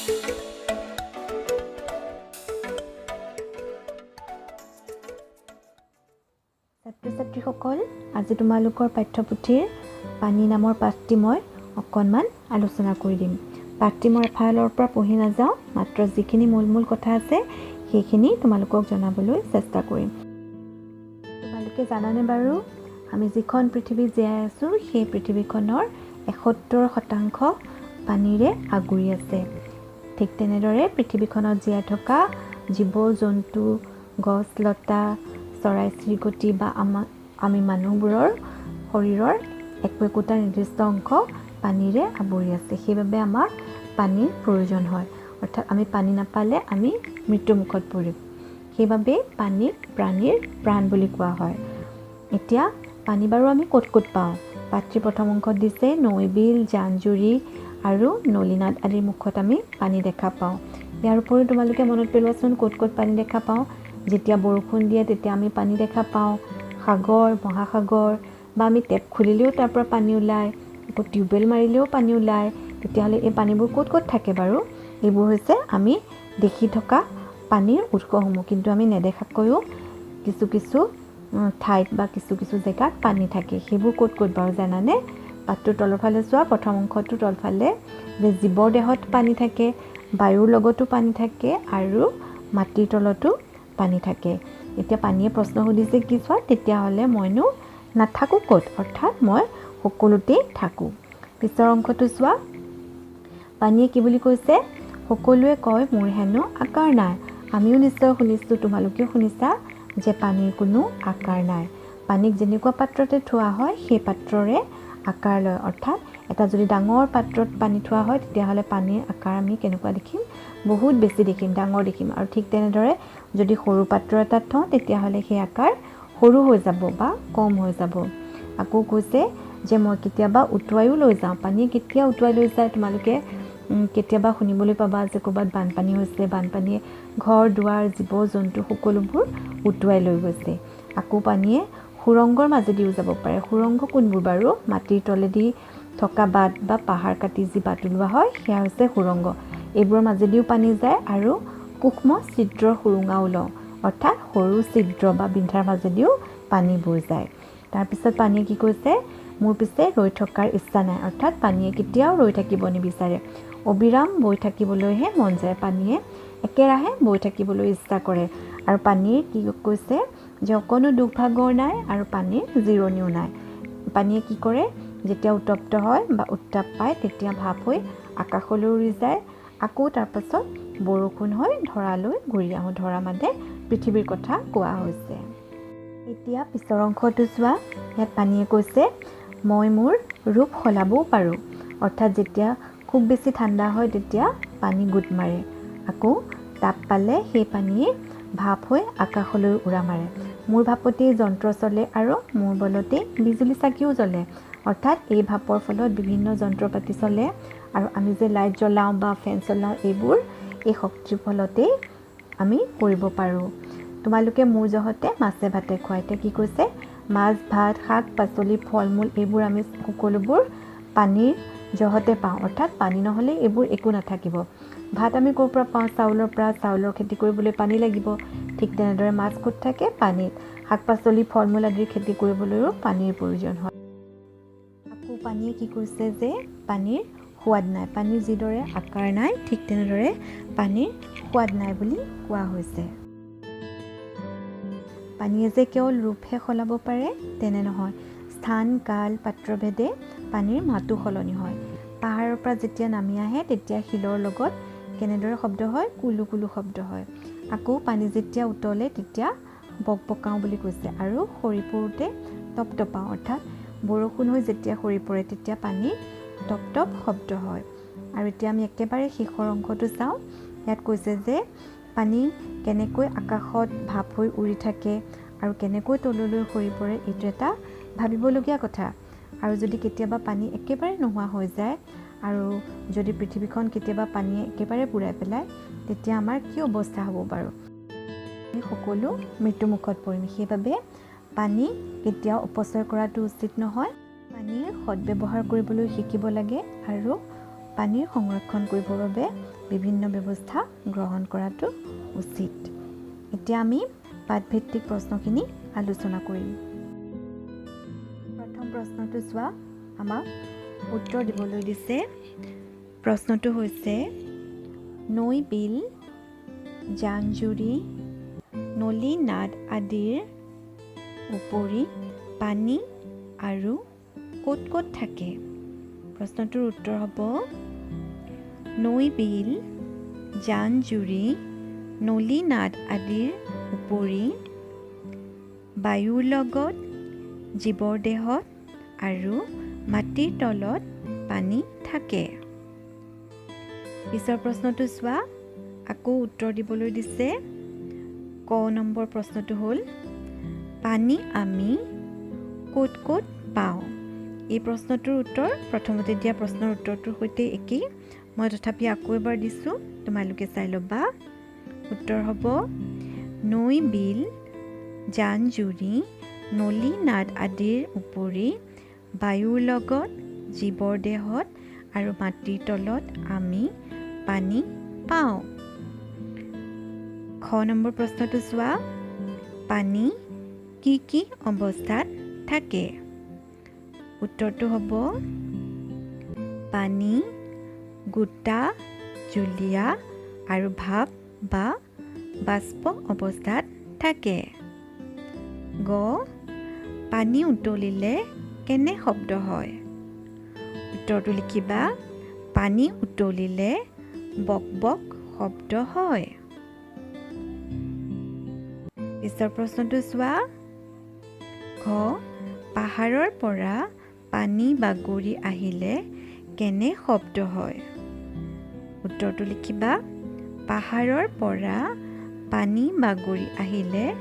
ছাত্ৰ ছাত্ৰীসকল, আজি তোমালোকৰ পাঠ্যপুথিৰ পানী নামৰ পাঠটি মই অকণমান আলোচনা কৰি দিম। পাঠটি মই এফালৰ পৰা পঢ়ি নাযাওঁ, মাত্ৰ যিখিনি মূল মূল কথা আছে সেইখিনি তোমালোকক জনাবলৈ চেষ্টা কৰিম। তোমালোকে জানানে বাৰু, আমি যিখন পৃথিৱীত জীয়াই আছোঁ সেই পৃথিৱীখনৰ 71% পানীৰে আগুৰি আছে। ঠিক তেনেদৰে পৃথিৱীখনত জীয়াই থকা জীৱ জন্তু, গছ লতা, চৰাই চিৰিকটি বা আমি মানুহবোৰৰ শৰীৰৰ একো একোটা নিৰ্দিষ্ট অংশ পানীৰে আৱৰি আছে। সেইবাবে আমাক পানীৰ প্ৰয়োজন হয়, অৰ্থাৎ আমি পানী নাপালে আমি মৃত্যুমুখত পৰিম। সেইবাবে পানীক প্ৰাণীৰ প্ৰাণ বুলি কোৱা হয়। এতিয়া পানী বাৰু আমি ক'ত ক'ত পাওঁ? পাঠটিৰ প্ৰথম অংশত দিছে নৈ, বিল, জান জুৰি আৰু নলীনাদ আদিৰ মুখত আমি পানী দেখা পাওঁ। ইয়াৰ উপৰিও তোমালোকে মনত পেলোৱাচোন ক'ত ক'ত পানী দেখা পাওঁ। যেতিয়া বৰষুণ দিয়ে তেতিয়া আমি পানী দেখা পাওঁ। সাগৰ, মহাসাগৰ বা আমি টেপ খুলিলেও তাৰ পৰা পানী ওলায়, আকৌ টিউবৱেল মাৰিলেও পানী ওলায়। তেতিয়াহ'লে এই পানীবোৰ ক'ত ক'ত থাকে বাৰু? এইবোৰ হৈছে আমি দেখি থকা পানীৰ উৎসসমূহ। কিন্তু আমি নেদেখাকৈও কিছু কিছু ঠাইত বা কিছু কিছু জেগাত পানী থাকে। সেইবোৰ ক'ত ক'ত বাৰু জানানে? পাঠটোৰ তলৰফালে চোৱা, প্ৰথম অংশটোৰ তলফালে যে জীৱৰ দেহত পানী থাকে, বায়ুৰ লগতো পানী থাকে আৰু মাটিৰ তলতো পানী থাকে। এতিয়া পানীয়ে প্ৰশ্ন সুধিছে কি চোৱা, তেতিয়াহ'লে মইনো নাথাকোঁ ক'ত? অৰ্থাৎ মই সকলোতেই থাকোঁ। পিছৰ অংশটো চোৱা, পানীয়ে কি বুলি কৈছে? সকলোৱে কয় মোৰ হেনো আকাৰ নাই। আমিও নিশ্চয় শুনিছোঁ, তোমালোকেও শুনিছা যে পানীৰ কোনো আকাৰ নাই। পানীক যেনেকুৱা পাত্ৰতে থোৱা হয় সেই পাত্ৰৰে আকাৰ লয়। অৰ্থাৎ এটা যদি ডাঙৰ পাত্ৰত পানী থোৱা হয় তেতিয়াহ'লে পানীৰ আকাৰ আমি কেনেকুৱা দেখিম? বহুত বেছি দেখিম, ডাঙৰ দেখিম। আৰু ঠিক তেনেদৰে যদি সৰু পাত্ৰ এটাত থওঁ তেতিয়াহ'লে সেই আকাৰ সৰু হৈ যাব বা কম হৈ যাব। আকৌ কৈছে যে মই কেতিয়াবা উটুৱাইও লৈ যাওঁ। পানীয়ে কেতিয়া উটুৱাই লৈ যায়? তোমালোকে কেতিয়াবা শুনিবলৈ পাবা যে ক'ৰবাত বানপানী হৈছে, বানপানীয়ে ঘৰ দুৱাৰ, জীৱ জন্তু সকলোবোৰ উটুৱাই লৈ গৈছে। আকৌ পানীয়ে সুৰংগৰ মাজেদিও যাব পাৰে। সুৰংগ কোনবোৰ বাৰু? মাটিৰ তলেদি থকা বাট বা পাহাৰ কাটি যি বাট ওলোৱা হয় সেয়া হৈছে সুৰংগ। এইবোৰৰ মাজেদিও পানী যায়। আৰু সূক্ষ্ম ছিদ্ৰৰ সুৰুঙা ওলাওঁ, অৰ্থাৎ সৰু ছিদ্ৰ বা বিন্ধাৰ মাজেদিও পানীবোৰ যায়। তাৰপিছত পানীয়ে কি কৈছে? মোৰ পিছে ৰৈ থকাৰ ইচ্ছা নাই। অৰ্থাৎ পানীয়ে কেতিয়াও ৰৈ থাকিব নিবিচাৰে, অবিৰাম বৈ থাকিবলৈহে মন যায়। পানীয়ে একেৰাহে বৈ থাকিবলৈ ইচ্ছা কৰে। আৰু পানীয়ে কি কৈছে যে অকণো দুখ ভাগৰ নাই আৰু পানীৰ জিৰণিও নাই। পানীয়ে কি কৰে? যেতিয়া উত্তপ্ত হয় বা উত্তাপ পায় তেতিয়া ভাপ হৈ আকাশলৈ উৰি যায়। আকৌ তাৰপাছত বৰষুণ হৈ ধৰালৈ ঘূৰি আহোঁ। ধৰা মানে পৃথিৱীৰ কথা কোৱা হৈছে। এতিয়া পিছৰ অংশটো চোৱা, ইয়াত পানীয়ে কৈছে মই মোৰ ৰূপ সলাবও পাৰোঁ। অৰ্থাৎ যেতিয়া খুব বেছি ঠাণ্ডা হয় তেতিয়া পানী গোট মাৰে, আকৌ তাপ পালে সেই পানীয়ে ভাপ হৈ আকাশলৈ উৰা মাৰে। মোৰ ভাপতেই যন্ত্ৰ চলে আৰু মোৰ বলতেই বিজুলী চাকিও জ্বলে। অৰ্থাৎ এই ভাপৰ ফলত বিভিন্ন যন্ত্ৰ পাতি চলে আৰু আমি যে লাইট জ্বলাওঁ বা ফেন চলাওঁ এইবোৰ এই শক্তিৰ ফলতেই আমি কৰিব পাৰোঁ। তোমালোকে মোৰ জহতে মাছে ভাতে খোৱা। এতিয়া কি কৈছে? মাছ, ভাত, শাক পাচলি, ফল মূল এইবোৰ আমি সকলোবোৰ পানীৰ জহতে পাওঁ। অৰ্থাৎ পানী নহ'লে এইবোৰ একো নাথাকিব। ভাত আমি ক'ৰ পৰা পাওঁ? চাউলৰ পৰা। চাউলৰ খেতি কৰিবলৈ পানী লাগিব। ঠিক তেনেদৰে মাছ ক'ত থাকে? পানীত। শাক পাচলি, ফল মূল আদিৰ খেতি কৰিবলৈও পানীৰ প্ৰয়োজন হয়। আকৌ পানীয়ে কি কৈছে যে পানীৰ সোৱাদ নাই। পানীৰ যিদৰে আকাৰ নাই ঠিক তেনেদৰে পানীৰ সোৱাদ নাই বুলি কোৱা হৈছে। পানীয়ে যে কেৱল ৰূপহে সলাব পাৰে তেনে নহয়, স্থান, কাল, পাত্ৰভেদে পানীৰ মাতো সলনি হয়। পাহাৰৰ পৰা যেতিয়া নামি আহে তেতিয়া শিলৰ লগত কেনেদৰে শব্দ হয়? কুলু কুলু শব্দ হয়। আকৌ পানী যেতিয়া উতলে তেতিয়া বকবকাওঁ বুলি কৈছে। আৰু সৰি পৰোঁতে টপ টপাওঁ, অৰ্থাৎ বৰষুণ হৈ যেতিয়া সৰি পৰে তেতিয়া পানী টপ টপ শব্দ হয়। আৰু এতিয়া আমি একেবাৰে শেষৰ অংশটো চাওঁ। ইয়াত কৈছে যে পানী কেনেকৈ আকাশত ভাপ হৈ উৰি থাকে আৰু কেনেকৈ তললৈ সৰি পৰে এইটো এটা ভাবিবলগীয়া কথা। আৰু যদি কেতিয়াবা পানী একেবাৰে নোহোৱা হৈ যায় আৰু যদি পৃথিৱীখন কেতিয়াবা পানীয়ে একেবাৰে বুৰাই পেলায় তেতিয়া আমাৰ কি অৱস্থা হ'ব বাৰু? আমি সকলো মৃত্যুমুখত পৰিম। সেইবাবে পানী কেতিয়াও অপচয় কৰাটো উচিত নহয়। পানীৰ সদ্ব্যৱহাৰ কৰিবলৈ শিকিব লাগে আৰু পানীৰ সংৰক্ষণ কৰিবৰ বাবে বিভিন্ন ব্যৱস্থা গ্ৰহণ কৰাটো উচিত। এতিয়া আমি পাঠভিত্তিক প্ৰশ্নখিনি আলোচনা কৰিম। প্ৰথম প্ৰশ্নটো চোৱা, আমাক উত্তৰ দিবলৈ দিছে। প্ৰশ্নটো হৈছে নৈ, বিল, জান-জুৰি, নলী, নাদ আদিৰ উপৰি পানী আৰু ক'ত ক'ত থাকে? প্ৰশ্নটোৰ উত্তৰ হ'ব নৈ, বিল, জান-জুৰি, নলী, নাদ আদিৰ উপৰি বায়ুৰ লগত, জীৱৰ দেহত আৰু মাটিৰ তলত পানী থাকে। পিছৰ প্ৰশ্নটো চোৱা, আকৌ উত্তৰ দিবলৈ দিছে। ক নম্বৰ প্ৰশ্নটো হ'ল পানী আমি ক'ত ক'ত পাওঁ? এই প্ৰশ্নটোৰ উত্তৰ প্ৰথমতে দিয়া প্ৰশ্নৰ উত্তৰটোৰ সৈতে একেই। মই তথাপি আকৌ এবাৰ দিছোঁ, তোমালোকে চাই ল'বা। উত্তৰ হ'ব নৈ, বিল, জান-জুৰি, নলী, নাদ আদিৰ উপৰি বায়ুৰ লগত, জীৱৰ দেহত আৰু মাটিৰ তলত আমি পানী পাওঁ। খ নম্বৰ প্ৰশ্নটো চোৱা, পানী কি কি অৱস্থাত থাকে? উত্তৰটো হ'ব পানী গোটা, জুলীয়া আৰু ভাপ বা বাষ্প অৱস্থাত থাকে। গ পানী উতলিলে কেনে শব্দ হয়? উত্তৰটো লিখিবা, পানী উতলিলে বক বক শব্দ হয়। পিছৰ প্ৰশ্নটো চোৱা, ঘ পাহাৰৰ পৰা পানী বাগৰি আহিলে কেনে শব্দ হয়? উত্তৰটো লিখিবা, পাহাৰৰ পৰা পানী বাগৰি আহিলে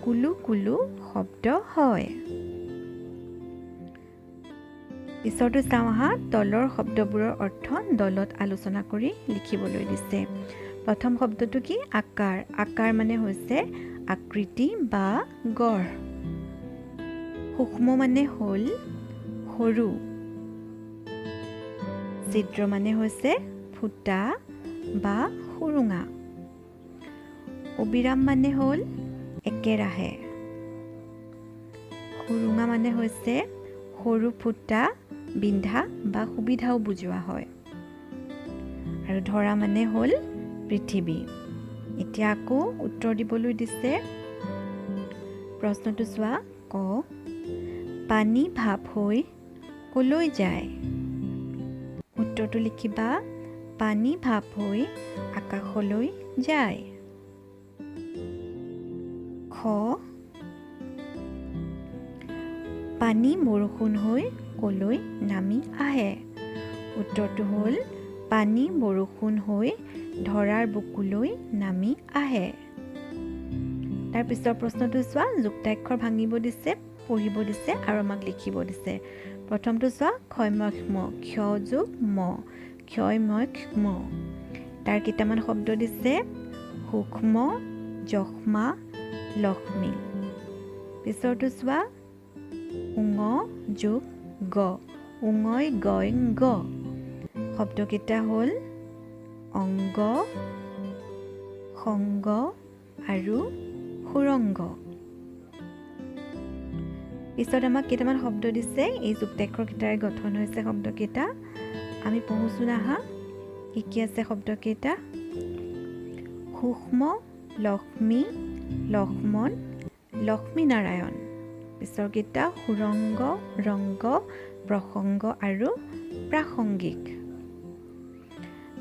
কুলু কুলু শব্দ হয়। পিছৰটো চাওঁ আহা, তলৰ শব্দবোৰৰ অৰ্থ দলত আলোচনা কৰি লিখিবলৈ দিছে। প্ৰথম শব্দটো কি? আকাৰ। আকাৰ মানে হৈছে আকৃতি বা গঢ়। সূক্ষ্ম মানে হ'ল সৰু। ছিদ্ৰ মানে হৈছে ফুটা বা সুৰুঙা। অবিৰাম মানে হ'ল একেৰাহে। সুৰুঙা মানে হৈছে সৰু ফুটা, বিন্ধা বা সুবিধাও বুজোৱা হয়। আৰু ধৰা মানে হ'ল পৃথিৱী। এতিয়া আকৌ উত্তৰ দিবলৈ দিছে। প্ৰশ্নটো চোৱা, ক পানী ভাপ হৈ কলৈ যায়? উত্তৰটো লিখিবা, পানী ভাপ হৈ আকাশলৈ যায়। খ পানী বৰষুণ হৈ কলৈ নামি আহে? উত্তৰটো হ'ল পানী বৰষুণ হৈ ধৰাৰ বুকুলৈ নামি আহে। তাৰ পিছৰ প্ৰশ্নটো চোৱা, যুক্তাক্ষৰ ভাঙিব দিছে, পঢ়িব দিছে আৰু আমাক লিখিব দিছে। প্ৰথমটো চোৱা, ক্ষয় ম ক্ষ যোগ ম, ক্ষয় ম ক্ষ ম। তাৰ কেইটামান শব্দ দিছে, সূক্ষ্ম, যক্ষ্মা, লক্ষ্মী। পিছৰটো চোৱা, উঙ যোগ গ, উঙই গয় গ। শব্দকেইটা হ'ল অংগ, সংগ আৰু সুৰংগ। পিছত আমাক কেইটামান শব্দ দিছে, এই যুক্তাক্ষৰকেইটাৰে গঠন হৈছে শব্দকেইটা। আমি পঢ়োঁচোন আহা, কি কি আছে শব্দকেইটা। সূক্ষ্ম, লক্ষ্মী, লক্ষ্মণ, লক্ষ্মীনাৰায়ণ। পিছৰকেইটা সুৰংগ, ৰংগ, প্ৰসংগ আৰু প্ৰাসংগিক।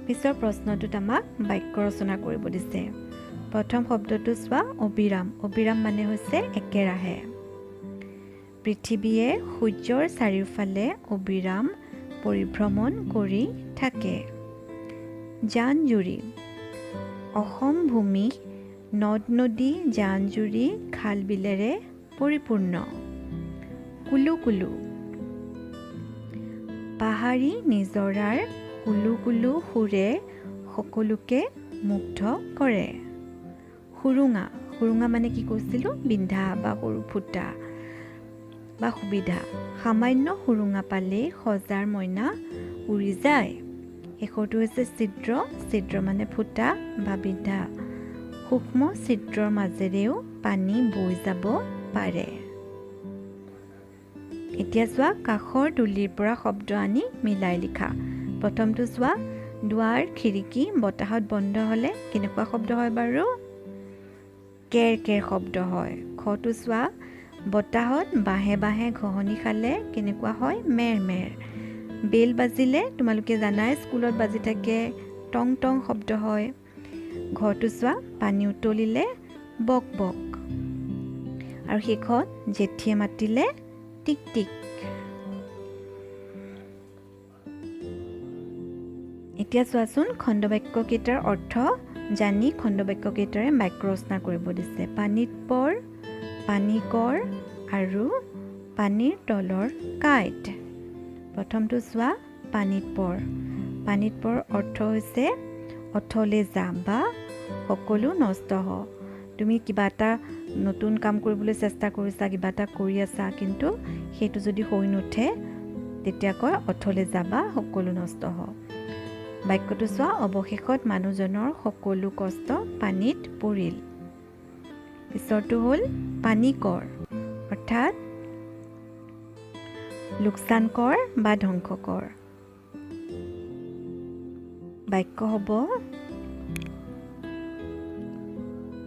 পিছৰ প্ৰশ্নটোত আমাক বাক্য ৰচনা কৰিব দিছে। প্ৰথম শব্দটো চোৱা, অবিৰাম। অবিৰাম মানে হৈছে একেৰাহে। পৃথিৱীয়ে সূৰ্যৰ চাৰিওফালে অবিৰাম পৰিভ্ৰমণ কৰি থাকে। জান-জুৰি। অসম ভূমি নদ নদী, জান-জুৰি, খাল বিলেৰে পৰিপূৰ্ণ। কুলু কুলু। পাহাৰী নিজৰাৰ কুলু কুলু সুৰে সকলোকে মুগ্ধ কৰে। সুৰুঙা। সুৰুঙা মানে কি কৈছিলোঁ? বিন্ধা বা সৰু ফুটা বা সুবিধা। সামান্য সুৰুঙা পালেই সজাৰ মইনা উৰি যায়। শেষৰটো হৈছে ছিদ্ৰ। ছিদ্ৰ মানে ফুটা বা বিন্ধা। সূক্ষ্ম ছিদ্ৰৰ মাজেৰেও পানী বৈ যাব পাৰে। এতিয়া চোৱা, কাষৰ ডুলিৰ পৰা শব্দ আনি মিলাই লিখা। প্ৰথমটো চোৱা, দুৱাৰ খিৰিকী বতাহত বন্ধ হ'লে কেনেকুৱা শব্দ হয় বাৰু? কেৰ কেৰ শব্দ হয়। খটো চোৱা, বতাহত বাঁহে বাঁহে ঘঁহনি খালে কেনেকুৱা হয়? মেৰ মেৰ। বেল বাজিলে তোমালোকে জানাই স্কুলত বাজি থাকে, টং টং শব্দ হয়। ঘৰটো চোৱা, পানী উতলিলে বক বক। আৰু শেষত জেঠীয়ে মাতিলে টিক টিক। এতিয়া চোৱাচোন, খণ্ডবাক্যকেইটাৰ অৰ্থ জানি খণ্ডবাক্যকেইটাৰে বাক্য ৰচনা কৰিব দিছে। পানীত পৰ, পানী কৰ আৰু পানীৰ তলৰ কাঁইট। প্ৰথমটো চোৱা, পানীত পৰ। পানীত পৰ অৰ্থ হৈছে অথলে যা বা সকলো নষ্ট হ। তুমি কিবা এটা নতুন কাম কৰিবলৈ চেষ্টা কৰিছা, কিবা এটা কৰি আছা, কিন্তু সেইটো যদি হৈ নুঠে তেতিয়া কয় অথলে যা বা সকলো নষ্ট হ। বাক্যটো চোৱা, অৱশেষত মানুহজনৰ সকলো কষ্ট পানীত পৰিল। পিছৰটো হ'ল পানী কৰ, অৰ্থাৎ লোকচান কৰ বা ধ্বংস কৰ। বাক্য হ'ব,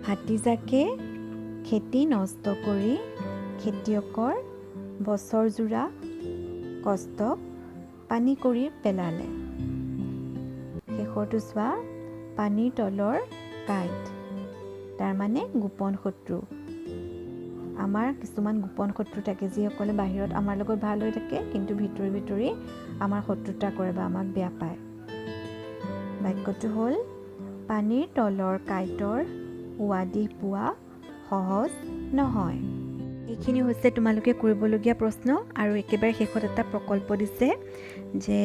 হাতীজাকে খেতি নষ্ট কৰি খেতিয়কৰ বছৰজোৰা কষ্টক পানী কৰি পেলালে। শেষৰটো চোৱা, পানীৰ তলৰ কাঁইট, তাৰমানে গোপন শত্ৰু। আমাৰ কিছুমান গোপন শত্ৰু থাকে, যিসকলে বাহিৰত আমাৰ লগত ভাল হৈ থাকে কিন্তু ভিতৰি ভিতৰি আমাৰ শত্ৰুতা কৰে বা আমাক বেয়া পায়। বাক্যটো হ'ল, পানীৰ তলৰ কাঁইটৰ উৱাদিহ পোৱা সহজ নহয়। এইখিনি হৈছে তোমালোকে কৰিবলগীয়া প্ৰশ্ন। আৰু একেবাৰে শেষত এটা প্ৰকল্প দিছে যে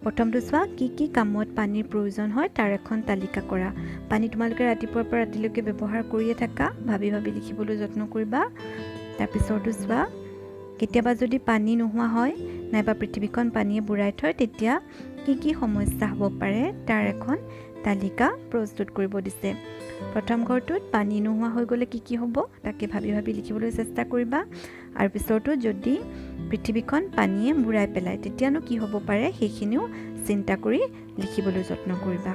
প্ৰথমটো চোৱা, কি কি কামত পানীৰ প্ৰয়োজন হয় তাৰ এখন তালিকা কৰা। পানী তোমালোকে ৰাতিপুৱাৰ পৰা ৰাতিলৈকে ব্যৱহাৰ কৰিয়ে থাকা, ভাবি ভাবি লিখিবলৈ যত্ন কৰিবা। তাৰপিছৰটো চোৱা, কেতিয়াবা যদি পানী নোহোৱা হয় নাইবা পৃথিৱীখন পানীয়ে বুৰাই থয় তেতিয়া কি কি সমস্যা হ'ব পাৰে তাৰ এখন তালিকা প্ৰস্তুত কৰিব দিছে। প্ৰথম ঘৰটোত পানী নোহোৱা হৈ গ'লে কি কি হ'ব তাকে ভাবি ভাবি লিখিবলৈ চেষ্টা কৰিবা। আৰু পিছৰটো যদি পৃথিৱীখন পানীয়ে বুৰাই পেলায় তেতিয়ানো কি হ'ব পাৰে সেইখিনিও চিন্তা কৰি লিখিবলৈ যত্ন কৰিবা।